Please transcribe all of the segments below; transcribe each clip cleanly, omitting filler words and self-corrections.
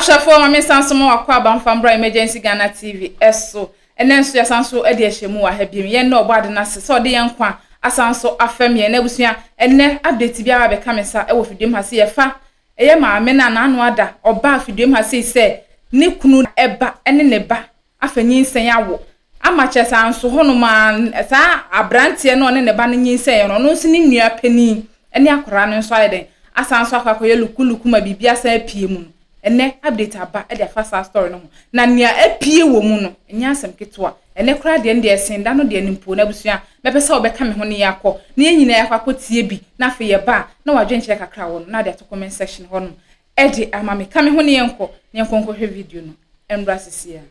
Ahwɛfoɔ ma me nsan so ma wakɔ aba mfa mbra Emergency Ghana TV so. Ɛnɛ nso yɛasan so de ahyɛ mu wɔ ha biom. Yɛn na ɔbɔ ade no ase sɛ ɔde yɛn nkwa asan so afɛm yɛn. Abusua, ɛnɛ update biara bɛka me nsa wɔ fiduam ha sɛ yɛfa ɛyɛ maame no a n'ano ada ɔbaa fiduam ha sei sɛ ne kunu ba ne ne ba afa nyinsɛn awo ama kyerɛ sɛ anso hɔnom a saa aberanteɛ no ɔne ne ba no nyinsɛn no ɔno nso ne nua panin ne akwadaa no nso ayɛ dɛn asan nso akɔ akɔyɛ lukuluku ma biribi asan apue mu no ɛnɛ update aba de afa saa story no ho na nea apue wɔ mu no ɛnyɛ asɛm ketewa ɛnɛ koraa deɛ no deɛ ɛsen da no deɛ no mpo na abusua mɛpɛ sɛ wɔbɛka me ho ne yɛakɔ na yɛn nyinaa yɛakɔ akɔtie bi na afei yɛba a na wadwenkyerɛ kakra wɔ no na ade ato comment section hɔ nom ɛde ama me ka me ho ne yɛnkɔ ne yɛnkɔ nkɔhwɛ video no ɛmmra sisi a.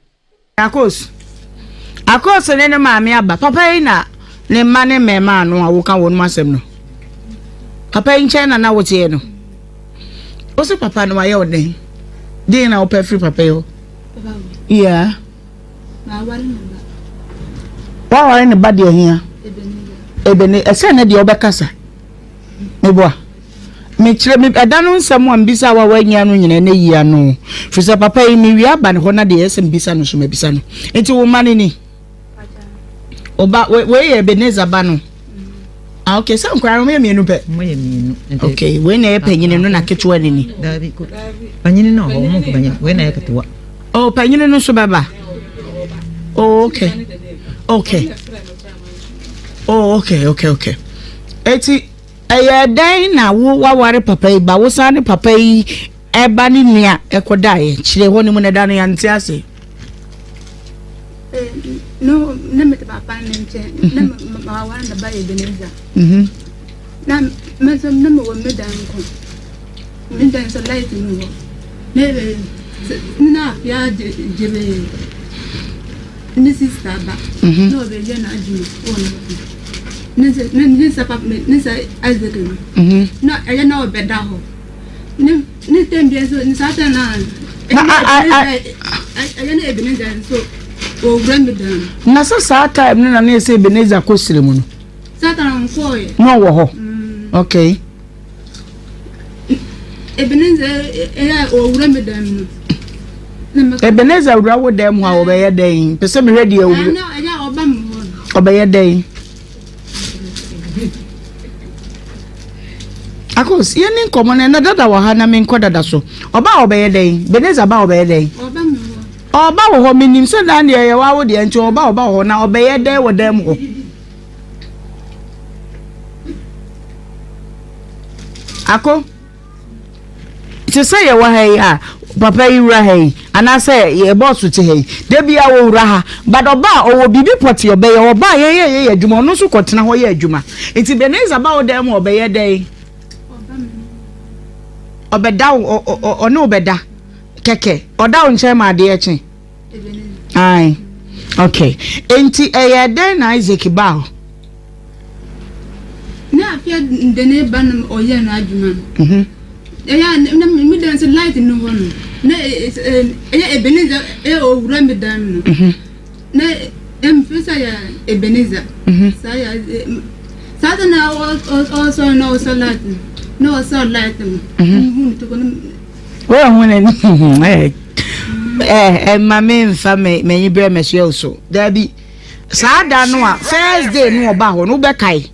Akos. Akos ne ne maame aba. Papa yi na ne mma ne mmɛɛmaa no a woka wɔn asɛm no. Papa yi nkyɛn na na woteɛ no. Wo se papa no wayɛ wo dɛn? Den na wopɛ firi papa yi hɔ? Yeah. Waware ne ba deɛ hia. Ebene ɛsɛ ne deɛ wobɛkasa. Meboa. Mekyerɛ me ɛda no nsɛm a mbisa wa wanya no nyina na yi ano. Firi sɛ papa yi mewie aba ne hɔ na deɛ ɛsɛ mbisa no so mabisa no. Nti wo mma no ni? Oba wei yɛ Ebenezer ba no. Ah okay, sɛ nkwadaa no wɔyɛ mmienu pɛ. Wɔyɛ mmienu. Okay, wei na ɛyɛ panyini no na ketewa no ni. Daabi, panyini no hɔ, wɔn panyini, wei na ɛyɛ ketewa. Oh, panyini no nso bɛba. Oh, okay. Okay. Oh, okay, okay, okay. Eti ɛyɛ dɛn na wo waware papa yi ba wo san ne papa yi ɛba ne nua ɛkɔdaeɛ kyerɛ hɔ no mu na ɛda no yɛnte ase. No, na mete papa no nkyɛn na maware ne ba Ebenezer. Na me nso na mewɔ me dan nko. Me dan nso light ni hɔ. Na na afia gyebe ne sista ba na ɔbɛyɛ n'adwuma wɔ ne hɔ. Ne sɛ ne sɛ papa ne sɛ Isaac no. Na ɛyɛ na ɔbɛda hɔ. Ne ne tɛm bi nso ne saa tɛm na ɛyɛ na Ebenezer nso ɔwura mi dan. Na sɛ saa time no na ne yɛ sɛ Ebenezer kɔ sire mu no. Saa time nkɔɔyɛ. Na ɔwɔ hɔ. Okay. Ebenezer ɛyɛ ɔwura mi dan mu no. Ebenezer wura wo dan mu a ɔbɛyɛ dɛn? Pɛ sɛ mehwɛ deɛ ɔwura. Ɛyɛ ɔba mi hɔ. Ɔbɛyɛ dɛn? Akos, yɛn ni nkɔmɔ no ɛna dada wɔ ha na menkɔ dada so. Ɔba a ɔbɛyɛ dɛn? Ebenezer ba a ɔbɛyɛ dɛn? Ɔba mi hɔ. Ɔba wɔ hɔ menim sɛ dan deɛ ɛyɛ wawo deɛ nti ɔba ɔba wɔ hɔ na ɔbɛyɛ dɛn wɔ dan mu hɔ? Ako, te sɛ yɛwɔ ha yi a papa yi wura ha yi anaasɛ yɛ bɔɔso te ha yi da bi a wɔwura ha but ɔba a ɔwɔ biribi pɔte ɔbɛyɛ ɔba a yɛyɛ yɛyɛ adwuma ɔno nso kɔtena hɔ yɛ adwuma nti Ebenezer ba wo dan mu ɔbɛyɛ dɛn ɔbɛda wo ɔne wo bɛda kɛkɛ ɔda wo nkyɛn ma adeɛ kye ae okay nti ɛyɛ dɛn na Isaac baa hɔ Na afei de ne ba no ɔyɛ n'adwuma no. Mhm. Ɛyɛ na me dan sɛ light no hɔ no. Na ɛyɛ Ebenezer ɛyɛ owura me dan no. Mhm. Na ɛmfiri sɛ yɛ Ebenezer. Mhm. Saa yɛ saa sɛ na ɔsɔ na ɔsɔ light no. Na ɔsɔ light no. Hu ne toko no. Wɔn ho na ɛɛ ɛɛ ma me nfa m'anyi brɛ mɛsoɛ so. Daabi. Saa da no a first day no ɔba hɔ no wobɛkae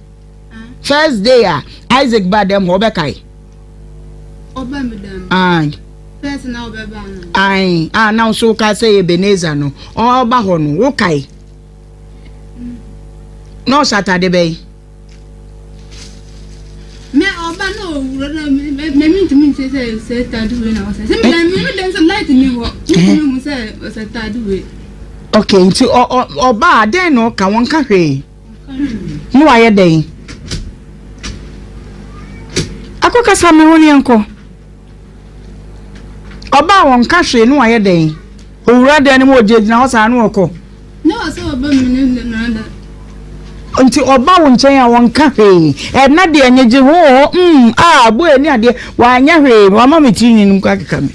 first day a Isaac ba dɛm hɔ wobɛkae. Ɔba mi dɛm. Ayi. First na ɔbɛba no. Ayi a na nso woka sɛ Ebenezer no ɔba hɔ no wokae. Na ɔhyɛ atade bɛyi. Me ɔba na owura na me me me ntumi nse sɛ sɛ taade wei na ɔsɛ sɛ me dan me me dan sɛ light ni hɔ ntumi hu sɛ ɔsɛ taade wei. Okay nti ɔ ɔ ɔba a dɛn na ɔka wɔn ka hwee ne wayɛ dɛn akɔ kasa me ho ne yɛn kɔ. Ɔba a ɔnka hwee na wayɛ dɛn? Owura dan no mu ogyinagyina hɔ saa na ɔkɔ. Na ɔsɛ ɔba mu ne ne nana. Nti ɔba wo nkyɛn a ɔnka hwee. Ɛna deɛ nyegye ho wɔ hɔ mm ah boy ne adeɛ wanyɛ hwee wama me tiri nwi no mu akeka me.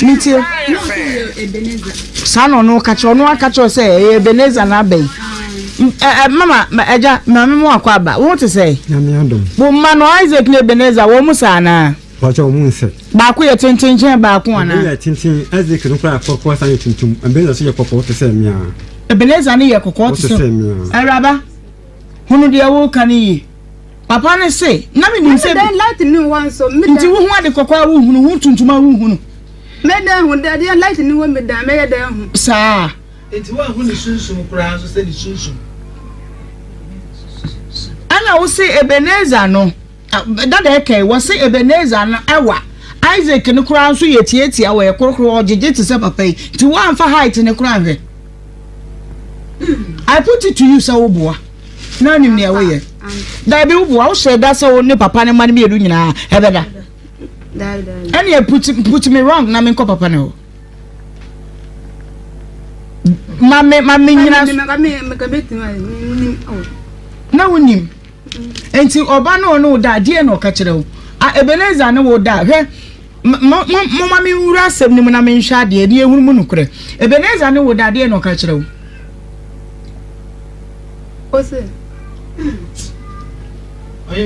Metie. Saa na ɔno ka kyerɛ ɔno aka kyerɛ sɛ ɛyɛ Ebenezer na abɛn. Mama agya maame mu akɔ aba wo te sɛ. Nyame adom. Wo mma no Isaac ne Ebenezer wɔn mu saa anaa? Pakyɛ ɔmo nsɛ. Baako yɛ tenten kyɛn baako anaa? Ebi yɛ tenten, Isaac no koraa kɔkɔɔ san yɛ tuntum, Ebenezer nso yɛ kɔkɔɔ te sɛ mmea. Ebenezer no yɛ kɔkɔɔ te sɛ mmea. Awuraba, hunu deɛ woreka no yie. Papa no se, na menim sɛ. Mɛdɛn light ni hɔ nso. Nti wohu ade kɔkɔɔ a wohunu, wohu tuntum a wohunu. Mɛdɛn hu deɛ light ni hɔ medan mɛyɛ dɛn hu. Saa. Nti woanhu ne sunsum koraa nso sɛ ne sunsum. Ɛna wo se Ebenezer no. Dada ɛkɛi, wɔse Ebenezer no ɛwa, Isaac no koraa nso yɛ tiatia, ɔyɛ korokoro, ɔgyegye te sɛ papa yi, nti woamfa height no koraa anhwɛ. I put it to you sɛ woboa na wonim nea woyɛ. Daabi woboa, wohyɛ da sɛ wo ne papa no mma no mmienu nyinaa ɛbɛda. Ɛneɛ put, put me wrong na menkɔ papa no hɔ. Ma me, ma me nyina. Na wonim. Enti ɔba no ɔne wo da a, deɛn na ɔka kyerɛ wo? A Ebenezer ne wo da a, hwɛ, momma menwura asɛm no mu na menhwɛ adeɛ ne yɛhunu mu nokorɛ. Ebenezer ne wo da a, deɛn na ɔka kyerɛ wo?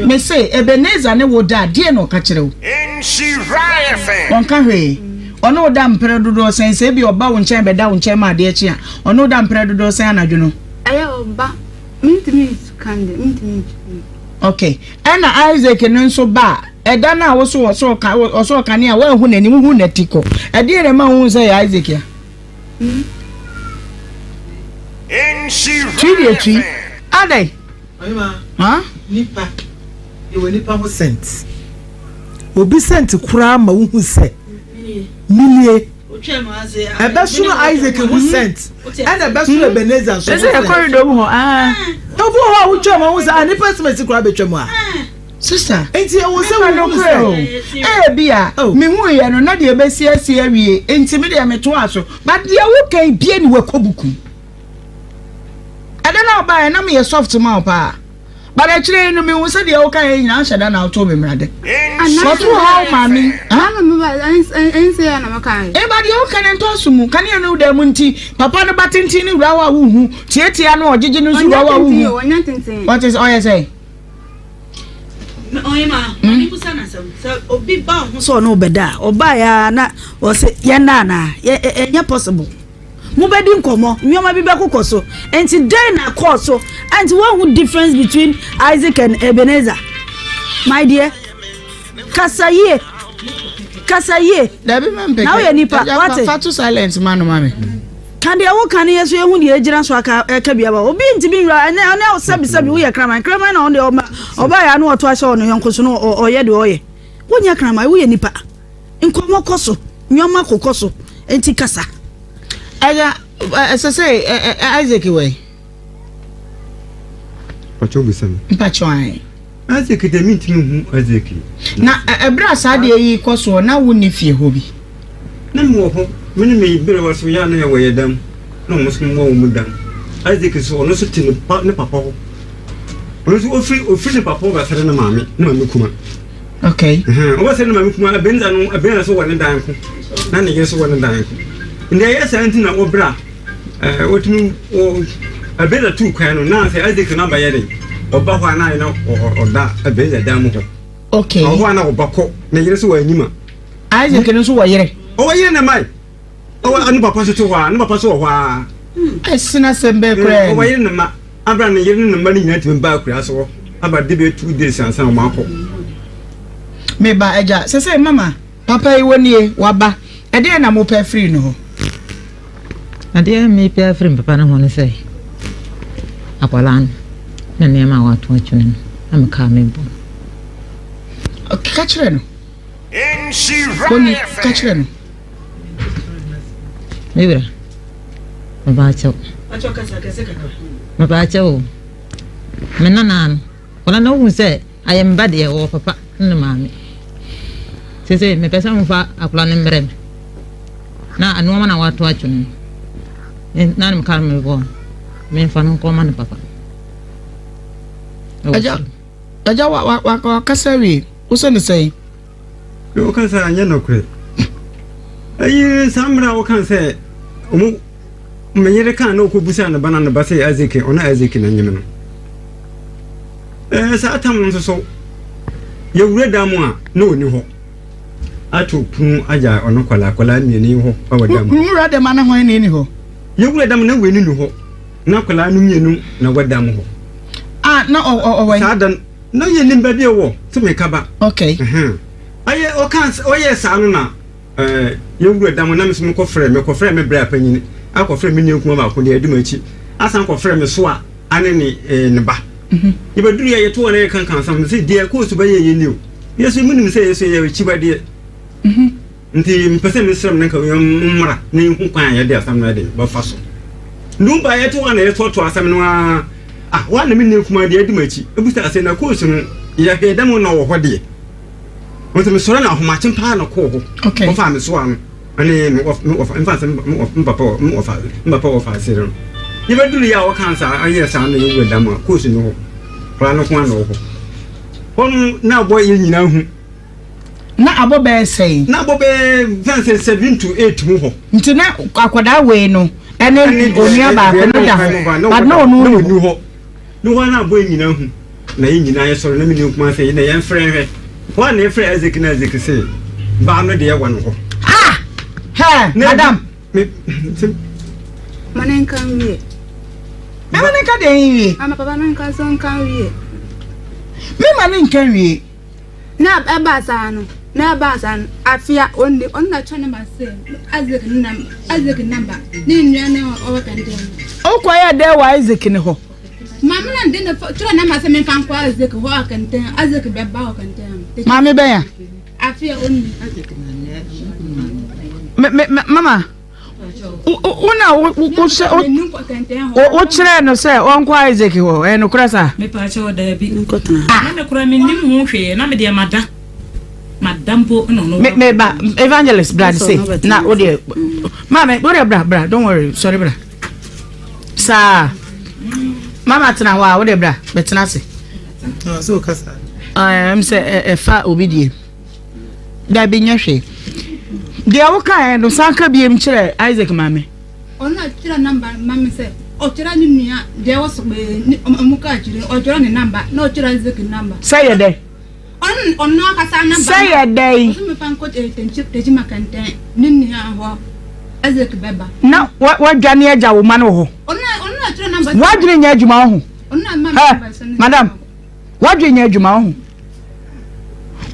Mese, Ebenezer ne wo da a, deɛn na ɔka kyerɛ wo? Ɔnka hwee. Ɔne wo da mprɛ dodoɔ sɛn? Sɛ ebi ɔba wo nkyɛn bɛda wo nkyɛn ma adeɛ kye a, ɔne wo da mprɛ dodoɔ sɛn anadwo no? Ɛyɛ ɔba. Mentumi nka deɛ, mentumi nkyerɛ. Okay. Ɛna Isaac no nso ba a, ɛda no a wo so ɔsɔɔ ka ɔsɔɔ kanea a woanhu n'anim, wohu n'ati kɔ. Ɛdeɛn na ɛma wohu sɛ ɛyɛ Isaac a? Twi deɛ twi. Adɛn? Ɔhema, Huh? nipa, yɛwɔ nipa ho scent. Obi scent koraa ma wohu sɛ menie. Ɛbɛsono Isaac ho scent ɛna ɛbɛsono Ebenezer nso ho scent. Ɛsɛ mu hɔ aa. Obi wɔ hɔ a wotwa mu ahu sɛ ah nipa simesi koraa betwa mu a. Sista. Nti ɛwɔ sɛ wohu sɛ. Ebi a mehu yɛ no na deɛ ebesi asi awie nti me deɛ metoa so but deɛ woka yi bie ne wakɔ buku. Ɛda na ɔbaeɛ na meyɛ soft ma wo paa. But akyire yi no mehu sɛ deɛ woka yɛ nyinaa ahyɛ da na wotoo me mmarade. Wɔto ha wo maame. Eba deɛ woka no ntɔ so mu. Kanea no da mu nti papa no ba tenten no wura hɔ a wohu. Tiatia no ɔgyegye no nso wura hɔ a wohu. Ɔte sɛ ɔyɛ sɛ. Obi ba ho sɛ ɔne wobɛda a ɔbaeɛ a na ɔsɛ yɛnna anaa ɛnyɛ possible. Mobɛdi nkɔmmɔ, nneɛma bi bɛkokɔ so. Enti dɛn na ɛkɔɔ so? Enti woahu difference between Isaac and Ebenezer? My dear, kasa yie. Kasa yie. Dabi ma mpɛ. Na woyɛ nipa, wate? Fa to silent ma no ma me. Ka deɛ woka no yɛ so yɛhu deɛ ɛgyina so aka ɛka bi aba. Obi ntumi nwura ɛnɛ ɛnɛ sɛbi sɛbi woyɛ kraman. Kraman na ɔno deɛ ɔma ɔbaa yɛ ano ɔto ahyɛ ɔno yɔnko so no ɔyɛ deɛ ɔyɛ. Wonyɛ kraman, woyɛ nipa. Nkɔmmɔ kɔ so, nneɛma kokɔ so, enti kasa. Ɛyɛ ɛsɛ sɛ Isaac wɔ yi. Mpakyɛw bisa mi. Mpakyɛw ayi. Isaac deɛ mi ntumi hu Isaac. Na ɛberɛ a saa adeɛ yi kɔ soɔ na wo ni fie hɔ bi. Na mi wɔ hɔ, mi ne mi bere wɔ so yɛ a na yɛ wɔ yɛ dam, na wɔn nso wɔ wɔn dam. Isaac so ɔno nso te ne pa ne papa hɔ. Ɔno nso ofiri ofiri ne papa hɔ bɛsɛrɛ ne maame ne maame kuma. Okay. Ɔbɛ sɛ ne maame kuma Ebenezer no Ebenezer so wɔ ne dan ko na ne yere so wɔ ne dan ko. Nti ɛyɛ saa nti na ɔbra ɛɛ otumi wɔ Ebenezer tu kwan no na sɛ Isaac no abɛyɛ den ɔba hɔ a na ayɛ na ɔda Ebenezer dan mu hɔ. Okay. Ɔhɔ a na ɔba kɔ ne yere so wɔ anim a. Isaac no nso wɔ yere. Ɔwɔ yere na mae. Ɔwɔ ne papa so te hɔ a ne papa so wɔ hɔ a. Ɛsena sɛm bɛɛ koraa. Ɔwɔ yere ne ma. Abra ne yere ne ne mma no nyinaa tumi baa akuraa so hɔ aba de bɛyɛ 2 days ansa na wɔn akɔ. Me ba agya, sɛsɛi mama papa yi wɔ nie, waba, ɛdeɛn na mopɛ afiri no hɔ? Adeɛ a mepɛ afiri me papa no hɔ ne sɛ, akwadaa no na nneɛma a wato atwene no na me kaa mebɔ no. Ka kyerɛ no. Kɔni, ka kyerɛ no. Me wura, mepaakyɛw. Mepaakyɛw o. Me nana no, kɔla na wohu sɛ ayɛ me ba deɛ ɔwɔ papa ne maame. Sese mepɛ sɛ mofa akɔla no mmerɛ me. Na nneɛma na wato atwene no. Na ne meka no mebɔ memfa no nkɔma ne papa. Agya, agya wa wa wa wakasa wie. Wosɛ ne sɛn? Deɛ woka sɛ anyɛ nokorɛ. Ɛyi saa mmerɛ a woka sɛ ɔmo me yere kaa na ɔkɔbusaa ne ba na ne ba sɛ Isaac ɔno Isaac na nyem no. Ɛɛ saa tam no nso so yɛwura dan mu a na ɔni hɔ. Ato pono agya ɔno akwadaa akwadaa mmienu yi hɔ wɔ dam hɔ. Nwura dɛm ana hwan na ɛni hɔ? Yɛwura dam na wei no ni hɔ. Na akwadaa no mmienu na wɔ dam hɔ. Ah, na ɔwɔ Saa da no, na yɛnim baabi a ɔwɔ sɛ meka ba. Okay. Ɔyɛ ɔka ɔyɛ saa no na ɛɛ yɛwura dam na me nso mekɔfrɛ mekɔfrɛ me bra panyin akɔfrɛ me nua kuma baako deɛ adi m'akyi asan kɔfrɛ me so a ane ne ɛɛ ne ba. Mhm. Yɛbɛduru yɛ yɛto wɔn yɛ kankan asɛm sɛ deɛ koosu bɛyɛ yɛ ni o. Yɛ so mu nim sɛ yɛ so yɛ akyiwadeɛ. Mhm. Nti mepɛ sɛ mesrɛ mo na nka mommra na yɛhu kwan a yɛde asɛm no de bɛfa so. Nti woba yɛte hɔ a na yɛtoatoa asɛm no ara. Ah, hɔ a na me nua kumaa deɛ adi m'akyi. Ɛbusa sɛ na coach no yɛhwɛ dɛm na ɔwɔ hɔ deɛ. Nti mesɔre na ahomakye paa na kɔɔ hɔ. Okay. Wɔfaa me soa no ɛne me wɔfa mfa sɛ me papa me wɔfa me papa wɔfa ase no. Yɛbɛduru yɛ a wɔka saa ayɛ saa na yɛwura dam a coach no hɔ. Koraa no ko ara na ɔwɔ hɔ. Hɔ no na abɔ yɛn nyinaa hu. Na abɔ bɛyɛ sɛn? Na abɔ bɛyɛ fɛn sɛ 7 to 8 mu hɔ. Nti na akwadaa wei no ɛne onua baako no da hɔ but na ɔno ni hɔ. Ne hɔ na abɔ yɛn nyinaa hu na yɛn nyinaa yɛsɔre na me nua kumaa sɛ na yɛmfrɛ nhwɛ. Hɔ a na yɛfrɛ Isaac na Isaac sɛ baa no deɛ wɔ ne hɔ. Ah! Hɛ, madam. Me, sɛ. Ma ne nka nwie. Mema ne nka deɛ nwie. Ama papa no nka so nka nwie. Mema ne nka nwie. Na ɛbaa saa no, na ɛbaa saa no, afea ɔnni, ɔno na kyerɛ namba sɛ Isaac ne namba, Isaac namba, ne nua ne ɔwɔ kɛntɛn no. Wokɔ yɛ dɛ wɔ Isaac ne hɔ? Maame na de ne kyerɛ namba sɛ memfa nkɔ Isaac hɔ akɛntɛn, Isaac bɛba hɔ kɛntɛn. Maame bɛn a? Afea ɔnni. Me me mama. Wo na wokyerɛɛ no sɛ ɔnkɔ Isaac hɔ, ɛyɛ nokorɛ saa? Mepaakyɛw, daabi. Na me koraa mennim ho hwee, na me deɛ mada. Mada mpo na ɔno. Me me ba evangelist bra de se na wo deɛ maame wo deɛ bra bra don't worry sɔre bra saa mama tena hɔ a wo deɛ bra bɛtena ase. Ɛm sɛ ɛfa obi deɛ. Dabi, nyɛ hwee. Deɛ wokaeɛ no, san ka biem kyerɛ Isaac maame. Ɔno na ɔtwerɛ namba ma me sɛ ɔtwerɛ ne nua deɛ ɛwɔ so ne ɔmo ka akyire ɔtwerɛ ne namba na ɔtwerɛ Isaac namba. Sɛ yɛ dɛ. Ɔno ɔno akasa namba. Sɛ yɛ dɛ. Ɔsɛ mefa nkɔ Tɛkyima kɛntɛn ne nua hɔ Isaac bɛba. Na wadwane agya wo ma no wɔ hɔ. Ɔno ɔno na ɔtwerɛ namba. Wadwene nyɛ adwuma wɔ ho. Ɔno na ma me namba sɛ. Madam. W'adwene nyɛ adwuma wo ho.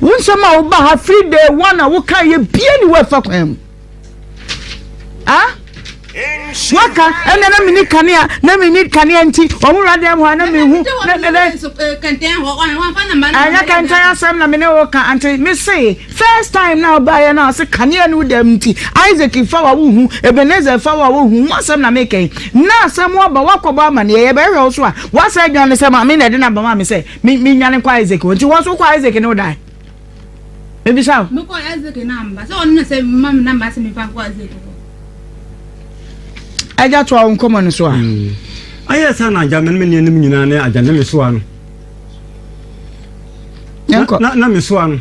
Wo nsɛm a woba ha firi day one a woka yɛ bie ni woafa kwan mu. Ah? Waka ɛnna na mini kanea na mini kanea nti wɔn wura dɛm hɔ a na mehu na na na. Ɛnyɛ kɛntɛn asɛm na me ne wo ka ante me se first time na ɔbaeɛ na ɔse kanea no dɛm nti Isaac fa wa wo hu Ebenezer fa wa wo hu ho asɛm na meka yi na asɛm aba wakɔbɔ amaneɛ yɛbɛhwɛ wo so a W'asɛ adwuma ne sɛ maame na ɛde n'aba maa me sɛ me me nwane nkɔ Isaac hɔ nti wɔn nso wokɔ Isaac ne wo dan mebisa wo. Mekɔ Isaac na amba sɛ ɔno na sɛ mma me namba sɛ mefa nkɔ Isaac hɔ. Agya toa wo nkɔmmɔ no so a. Ayɛ saa na agya me ne me nuanom nyinaa ne agya ne me soa no. Yɛnkɔ. Na na me soa no.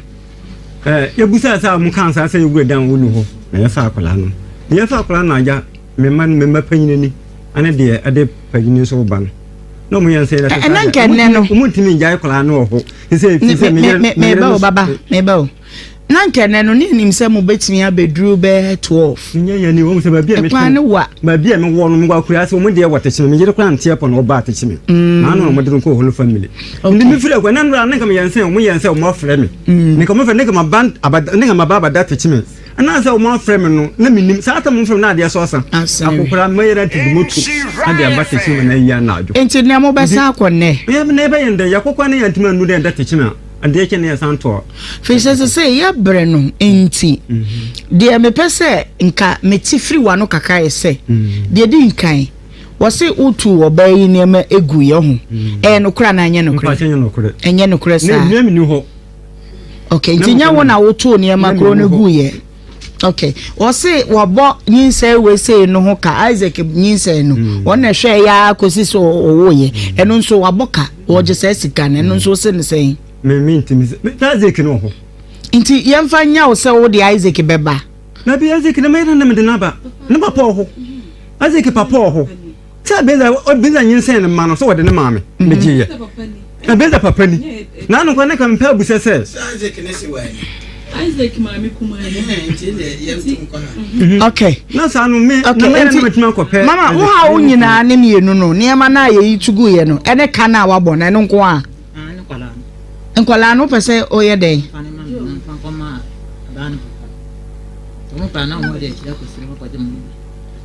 Ɛɛ yɛbusaa sɛ a mo kaa saa sɛ yɛwura dan wɔ nu hɔ na yɛfa akwadaa no. Na yɛfa akwadaa no agya me mma no me mma panyin ni ɛne deɛ ɛde panyin nso ba no na ɔmo yɛ nsɛ yɛ ɛna nka ɛnɛ no ɔmo ntumi ngyae akwadaa no wɔ hɔ sɛ fi sɛ meyere meba o baba meba o na nka ɛnɛ no ne anim sɛ mo betumi abɛduru bɛyɛ 12 nyɛ yɛ ni wɔn sɛ baabi a mete ɛkwan no wa baabi a mewɔ no mewɔ akura sɛ wɔn deɛ wɔ tekyeme me yere koraa nteɛ pɔ na ɔba atekyeme na ano na wɔde no kɔ Holy Family nti me firi akura na nora ne nka meyɛ nsɛ wɔn yɛ nsɛ wɔn afrɛ me ne nka wɔn afrɛ ne nka maba abada ne nka maba abada tekyeme Anaasɛ wɔn afrɛ me no na mennim. Saa asɛm wɔn frɛ me na adeɛ so asa. Akokora mɛyɛ dɛ de moto ade aba tekyeme na ayi anadwo. Nti nɛ mobɛsan akɔ nnɛ? Yɛ na yɛbɛyɛ ndɛ. Yɛkɔ koraa na yɛntumi annu dɛ ndɛ tekyeme a, adeɛ kye na yɛsan toa. Firi sɛ sesei yɛbrɛ no nti, deɛ mepɛ sɛ nka mete firi w'ano kakra yɛ sɛ, deɛ ɛdi nkan, wɔse wotuu ɔbaa yi nneɛma guiɛ ho. Ɛyɛ nokorɛ anaa ɛnyɛ nokorɛ? Ɛnyɛ nokorɛ saa. Na nnua menni hɔ. Okay, nti nyɛ wo na wotoo nneɛma koro no gu yɛ. Okay, wɔse wɔbɔ nyinsɛn wei sei no ho ka Isaac nyinsɛn no mm. wɔn na ɛhwɛ ya kɔsi sɛ ɔwɔ yɛ mm. ɛno nso wabɔ ka wɔgye saa sika no ɛno nso wose ne sɛn. Me me ntumi sɛ Isaac no wɔ hɔ. Nti yɛmfa nya wo sɛ wode Isaac bɛba. Na bi Isaac na mɛyɛ na mede n'aba ne papa wɔ hɔ Isaac papa wɔ hɔ. Sɛ Ebenezer Ebenezer nyinsɛn ne mma no sɛ wɔde ne maame mm. ne gye yɛ. Ebenezer papa ni. Na ano nkwa ne ka mpɛ abusɛ sɛ. Sɛ Isaac ne se wɔ ani. Isaac maame kumaa ni. Mhm. Okay. Na saa no me okay. na mɛyɛ na mɛtumi akɔpɛ. Mama wo ha wo nyinaa ne mmienu no nneɛma no a yɛyi to gu yɛ no ɛne ka no a wabɔ no ɛno nko a. Nkwadaa no wopɛ sɛ ɔyɛ dɛn?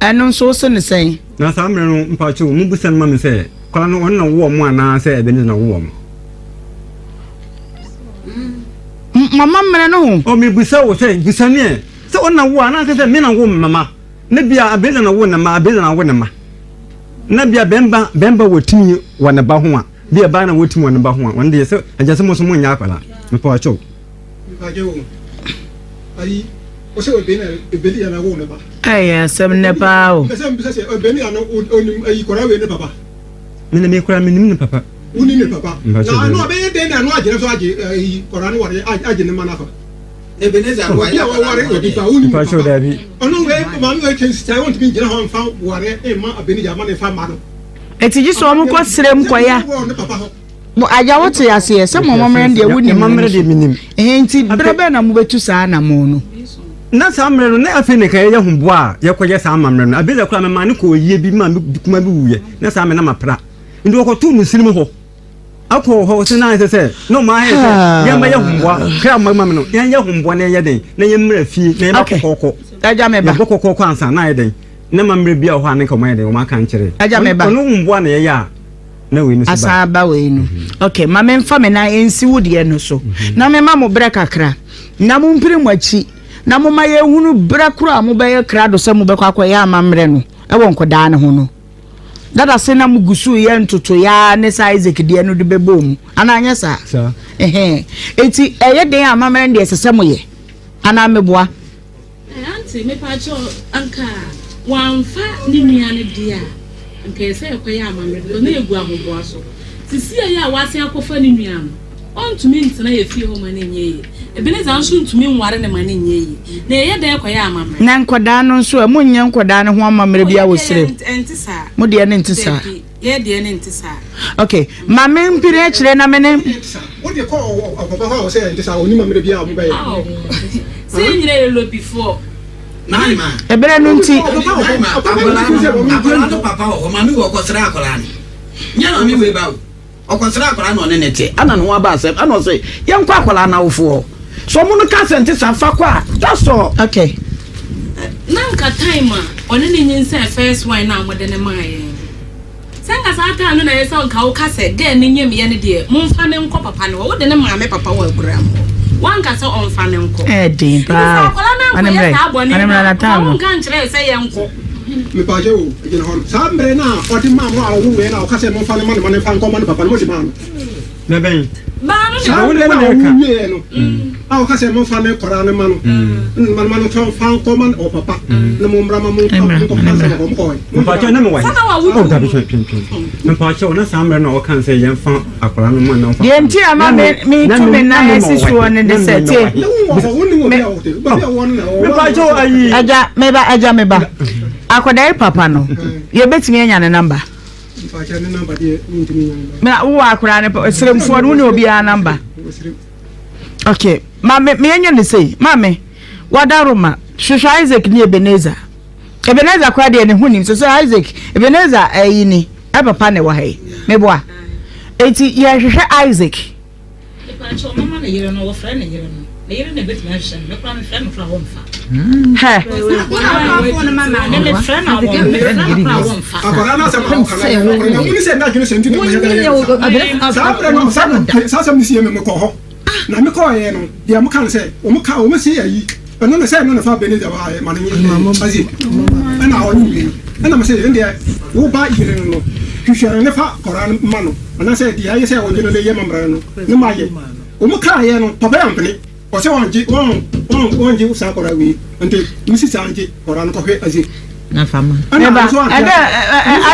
Ɛno nso wo se ne sɛn? Na saa mmerɛ no mpakyɛw mo bisa no ma me sɛ kwadaa no ɔno na wowɔ mo anaa sɛ Ebenezer na wowɔ mo? Mama mmerɛ no ho. Oh, mebisa wo sɛ, bisa me ɛ, sɛ ɔno na wo anaasɛ sɛ me na wo mama, na bia Abeza na wo ne ma, Abeza na wo ne ma. Na bia bɛmba, bɛmba wɔ tumi wɔ ne ba ho a, bia baa na wɔ tumi wɔ ne ba ho a, ɔno deɛ sɛ, agya sɛ mo nso mo nyɛ akwadaa, mepɛ ɔkyɛw. Ɛyɛ asɛm nnɛ paa o. Me na me koraa menim ne papa. Wonim ne papa. Na ano ɔbɛyɛ dɛn na ano agyina so agye ayi kɔra no ware agye ne ma no afa. Ebenezer no wayɛ akwadaa no obi ba wonim papa. Ɔno wei maame wei twɛn sita wɔntumi ngyina hɔ mfa ware mma Ebenezer ma ne mfa mma no. Eti gye sɛ wɔn kɔ srem kɔya. Mo agya wo te aseɛ sɛ mo amammerɛ no deɛ wo nim amammerɛ deɛ menim. Ɛhɛn nti berɛ bɛn na mobɛtu saa anamɔn no? Na saa mmerɛ no na afei na nka yɛyɛ ho boa a yɛkɔyɛ saa amammerɛ no. Abeza koraa memaa no kɔɔ yie bi maa me kuma bi wuiɛ na saa me na mapra. Nti wɔkɔtoo no sirim hɔ akɔ hɔ sɛ na ayɛ sɛ sɛ na ɔmo ayɛ sɛ yɛmmɛyɛ ho boa kra mo ma me no yɛnyɛ ho boa na yɛnyɛ den na yɛmmra fie na yɛbɛ kɔkɔɔkɔ. Agya me ba. Yɛbɔ kɔkɔɔkɔ ansa na ayɛ den na amammerɛ bi a wɔ hɔ a ne nka ɔmo ayɛ den ɔmo aka nkyerɛ. Agya me ba. Ɔno ho boa na yɛyɛ a. na wei no so ba. Asan aba wei no. Ok, ma memfa me nan nsi wo deɛ no so. Na mema mo berɛ kakra. Na mompere mo akyi. Na momma yɛnhunu berɛ korɔ a mobɛyɛ krado sɛ mobɛkɔ akɔyɛ amammerɛ no wɔ nkɔdaa no ho no. Dada se na mogu so reyɛ ntotoeɛ ara ne sɛ Isaac deɛ no de bɛbɔɔ mu. Anaa anyɛ saa? Saa. Ɛhɛn. Enti ɛyɛ den a amammerɛ no deɛ ɛsɛ sɛ moyɛ. Anaa meboa? Eh aunty mepakyɛw anka wamfa ne nua no deɛ a anka ɛsɛ yɛkɔyɛ amammerɛ because na yɛgu ahoboa so sisiei yi a wasen akɔfa ne nua no ɔntumi ntena yɛ fie hɔ ma no nyɛ yie Ebenezer nso ntumi nware no ma no nyɛ yie na yɛyɛ dɛn kɔyɛ amammerɛ. Na nkwadaa no nso ɛ? Monyɛ nkwadaa no ho amammerɛ biara wɔ serem? Ɛnte saa. Mo deɛ no nte saa? Dabi. Yɛ deɛ no nte saa. Ok, ma me mpini akyire na me ne. Wo deɛ kɔ ɔpapa hɔ a ɔsɛ ɛnte saa ɔnim amere biara a ɔmo bɛyɛ. Aw sɛ yɛn nyinaa yɛ lobifoɔ. Ɛberɛ no nti. Akwadaa no papa wɔ hɔ maame wɔ ɔkɔsra akwadaa no nyɛ maame wei ba o. Ɔkɔsraa akwadaa na ɔne no te, ɛna ne ho aba asɛm, ɛna ɔse yɛnkɔ akwadaa no awofoɔ hɔ. Sɛ ɔmo no ka sɛ nte saa, fa kɔ a, that's all. Okay. Na nka time a ɔne no nyinsɛn first one no a wɔde no maa yɛn no, sɛ nka saa time no na ɛyɛ sɛ nka woka sɛ girl no nyemyɛ no deɛ momfa no nkɔ papa no hɔ, wode no maa me papa wɔ akuraa mu hɔ, woanka sɛ ɔmfa no nkɔ. Ɛɛden Nti sɛ paa o. akwadaa no Ɔne ankɔyɛ mmerɛ, saa bɔne ɔne no mmerɛ a, na nka time no. wonka nkyerɛ yɛn sɛ yɛnkɔ. Mepaakyɛw o, gyina hɔ no. Saa mmerɛ no a ɔde maa mo a ɔwowoeɛ no a ɔka sɛ momfa no ma no ma no mfa nkɔma ne papa no, mode maa no? Na bɛn? Saa mmerɛ no a ɔwowieɛ no a ɔka sɛ momfa ne kɔraa no ma no, ma no ma no mfa nkɔma ɔpapa na mommra ma monkɔka nsɛm wɔ hɔ, mokɔɔ he? Mpakyɛw na mewɔ he? Oh, dabi twɛn twɛn twɛn. Mpakyɛw na saa mmerɛ no a ɔka sɛ yɛmfa akwadaa no ma na ɔmfa. Deɛ nti a ma me metu me nan asi soɔ no de sɛ tie. Mpakyɛw ayi. Agya meba agya meba. Akwadaa yi papa no yɛbɛtumi anya ne namba. Na wowɔ akwadaa no seremfoɔ no wo ne obiara namba. Okay, maame meyɛnyɛ ne sei maame wadaroma hwehwɛ Isaac ne Ebenezer. Ebenezer koraa deɛ ne ho nim sɛ sɛ Isaac Ebenezer ɛyi ni ɛpapa na ɛwɔ ha yi meboa eti yɛhwehwɛ Isaac. Hɛ. Na me kɔɔeɛ no, deɛ wɔka no sɛ, wɔka wɔn se ayi, ɛno na sɛ ɛno na fa Ebenezer ba ayɛ ma no nye Isaac, ɛna ɔnye wie, ɛna me se ɛndeɛ wo ba yere no no, hwehwɛ no ne fa kɔraa no ma no, anaasɛ deɛ ayɛ sɛ ɔgye no de yɛ mamra no ne ma yɛ. Wɔn kaeɛ no, papa yɛ ampene, ɔsɛ wɔngye, wɔn, wɔn, wɔngye saa kɔraa wei, nti me sista ngye kɔraa no kɔhwɛ Isaac. Na fa ma. Meba, ɛdɛ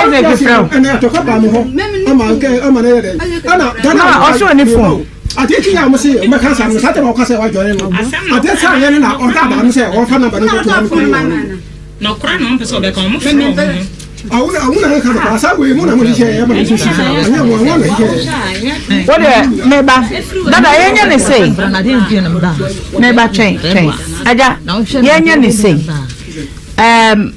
Isaac frɛ wo. Ɛnɛ atɔkwa baa me hɔ, ama nkɛ, ama no yɛ dɛn, ɛna Ghana. Ma ɔsɛ ɔne phone. Adeɛ kyi a wɔn se wɔn bɛka asɛm no saa tɛm a wɔka sɛ wɔadwɔre no adeɛ saa yɛ no na ɔda adaa no sɛ wɔfa namba no nkɔto hɔ no kɔyi wɔn no. Nɔkora na wɔn pɛ sɛ ɔbɛka wɔn frɛ wɔn ho. Wo deɛ meba dada yɛnyɛ ne sei meba twɛn twɛn agya yɛnyɛ ne sei ɛɛm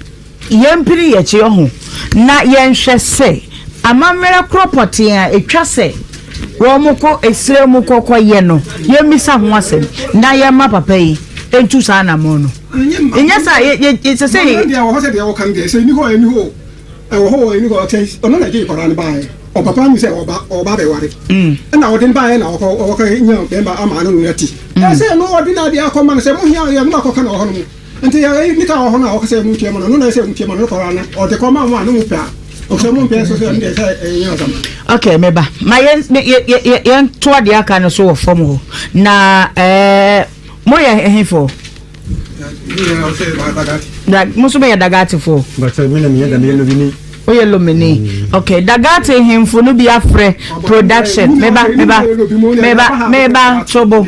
yɛmpini yɛkyi ɔho na yɛnhwɛ sɛ amammerɛ korɔ pɔtee a ɛtwa sɛ wɔn kɔ esrɛ mu kɔkɔ yɛ no yɛmmisa ho asɛm na yɛma papa yi ntu saa anamɔn no. Nyɛ saa yɛ yɛ yɛ sɛ sɛ. Deɛ wɔ hɔ sɛ deɛ wɔka no deɛ sɛ ɛni hɔ ɛni hɔ ɛwɔ hɔ ɛni hɔ ɔkyɛ ɔno na ɛgye nkwadaa no baeɛ ɔpapa mu sɛ ɔba ɔba bɛware ɛna ɔde no baeɛ na ɔkɔ ɔkɔ nya bɛrima ama no no ati ɛsɛ ɛno ɔde no adeɛ akɔ ma no sɛ mo hia yɛ no akɔka na ɔhɔ no mu nti yɛ nika wɔ hɔ no a ɔkɔ sɛ mo tua ma no no na ɛsɛ mo tua ma no kɔra no ɔde kɔ ma mo a no mo pɛ a ɔsɛ mo mpɛ so sɛ ɛno deɛ sɛ ɛnyɛ asɛm. Okay, meba ma yɛn yɛn yɛn to adeɛ aka no so wɔ fam hɔ na ɛɛ. Mo yɛ ɛhefoɔ? Da mo nso bɛyɛ Dagatefoɔ? Bàtɛ mi na mi yɛ dàmi yɛ lomini. O yɛ lomini. Mm. Okay, Dagate hemfo no bi afrɛ production. Meba meba meba meba tobo.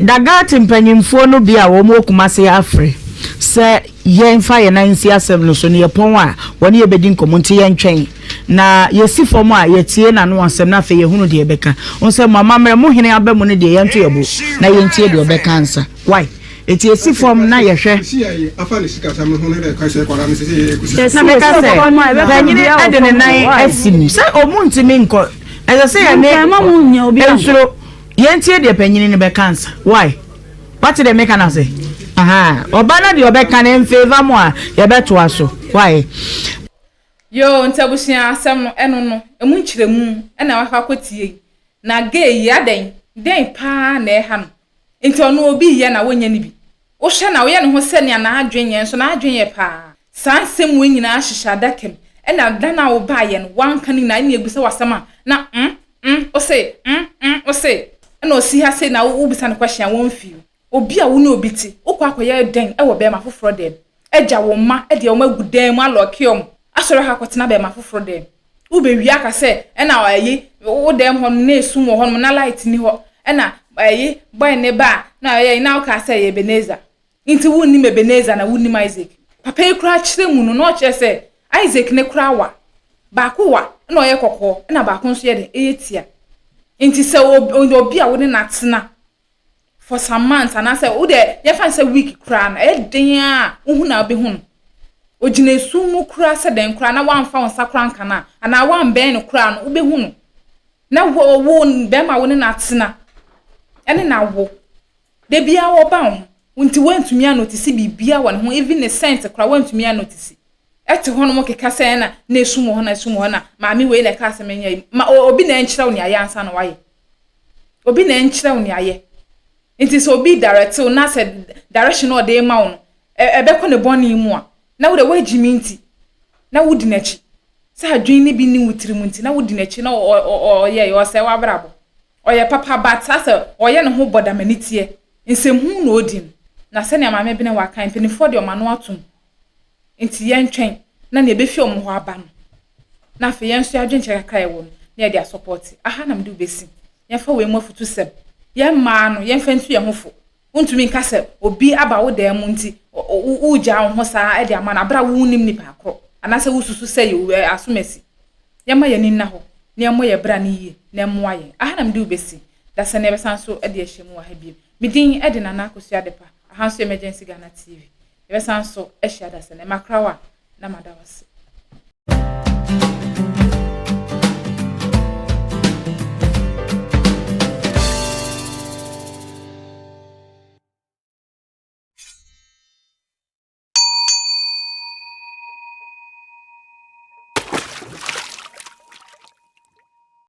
Dagate mpanyinfoɔ no bi a wɔn wɔ Kumasi afrɛ sɛ yɛnfa yɛn nan nsi asɛm no so no yɛpɔn a wɔne yɛbɛdi nkɔmmɔ nti yɛntwɛn. Na yɛsi fam a, yɛtie n'ano asɛm, na afei yɛhunu deɛ ɛbɛka. Wohu sɛ mo amammerɛ, mo hene aba mu no deɛ, yɛnto yɛn bo na yɛntie deɛ ɔbɛka ansa. Wai? Enti yɛsi fam na yɛhwɛ. Na meka sɛ, panyini de ne nan asi mu sɛ ɔmo ntumi nkɔ. Ɛsɛ sɛ yɛne nsuro. Yɛntie deɛ panyini no bɛka ansa. Wai? Wate deɛ meka no ase? Ahaa. Ɔba no deɛ ɔbɛka no, ɛmfeeva mo a, yɛbɛtoa so. Wai? Yoo nti abusua asɛm no ɛno no ɛmu nkyerɛmu ɛna wakɔ akɔ tie yi na gay yi adɛn dɛn paa na ɛha no nti ɔno obi yɛ na wonyɛ no bi wohwɛ na woyɛ ne ho sɛ nea n'adwen nyɛ nso n'adwen yɛ paa saa nsɛm wei nyinaa hyehyɛ adaka mu ɛna da no a wobaayɛ no wanka no nyinaa ɛna ebisa wasɛm a na mm mm ose mm mm ose ɛna osi ha sei na wobisa no question a wɔmfii Obi a wo ne obi te, wokɔ akɔyɛ dɛn wɔ bɛɛma foforɔ dɛm? Agya wo mma de wɔn agu dan mu alɔke wɔn, asɔre akɔ akɔtena bɛɛma foforɔ dɛm. Wobɛwie aka sɛ ɛna ɛyi wo dɛm hɔ nom na esum wɔ hɔ nom na light ni hɔ ɛna ɛyi boy ne ba a na ɔyɛ na wokaa sɛ ɛyɛ Ebenezer. Nti wonnim Ebenezer na wonnim Isaac. Papa yi koraa kyerɛ mu no na ɔkyerɛ sɛ Isaac ne koraa wa. Baako wa na ɔyɛ kɔkɔɔ ɛna baako nso yɛ dɛn ɛyɛ tia. Nti sɛ obi a wo ne no atena for some months anaasɛ wo deɛ yɛmfa no sɛ week koraa no ɛyɛ den a wohu na wobɛhu no ogyina esum mu koraa sɛ dɛn koraa na woamfa wo nsa koraa nka no a anaa woambɛn no koraa no wobɛhu no na wo wo bɛrima wo ne no atena ɛne na wo da biara wɔba wo ho nti woantumi anotisi biribiara wɔ ne ho even ne scent koraa woantumi anotisi ɛte hɔ nom keka sɛ ɛna na esum wɔ hɔ na esum wɔ hɔ na maame wei na ɛka asɛm nyɛ yi ma obi na ɛnkyerɛ wo nea yɛ ansa na wayɛ Obi na ɛnkyerɛ wo nea yɛ. Nti sɛ obi direct wo na sɛ direction na ɔde rema wo no, ɛbɛkɔ ne bɔne mu a, na wo deɛ woagyi me nti, na wodi n'akyi. Sɛ adwene no bi nni wo tirim nti, na wodi n'akyi na ɔyɛ ɔsɛe w'abrabɔ. Ɔyɛ papa but asɛ ɔyɛ ne ho bɔdamaniteɛ. Nsɛmhunu na ɔdi no. Na sɛnea Maame Benewa kae, mpanimfoɔ deɛ wɔn ano atom. Nti yɛntwɛn na nea ɛbɛfi wɔn hɔ aba no, na afei yɛn nso yɛn adwenkyerɛ kakra a yɛwɔ no, na yɛde asɔpɔte. Aha na mede wo bɛsi. Yɛmfa wei mu afutusɛm. Yɛn mmaa no, yɛmfa ntu yɛn ho fo. Wontumi nka sɛ obi aba wo dan mu nti, woregyaa wo ho saa de ama no bere a wonnim nipa korɔ, anaasɛ wosusu sɛ yɛ asomasi. Yɛmma yɛn ani nna hɔ na yɛmmɔ yɛn bra no yie na ɛmmoa yɛn. Aha na mede wo bɛsi. Dasani yɛbɛsan nso de ahyia mu wɔ ha bio. Me din de Nana Akosua Adepa. Aha nso yɛ Emergency Ghana TV. Yɛbɛsan nso ahyia dasani. Makra wo a, na mada wo ase.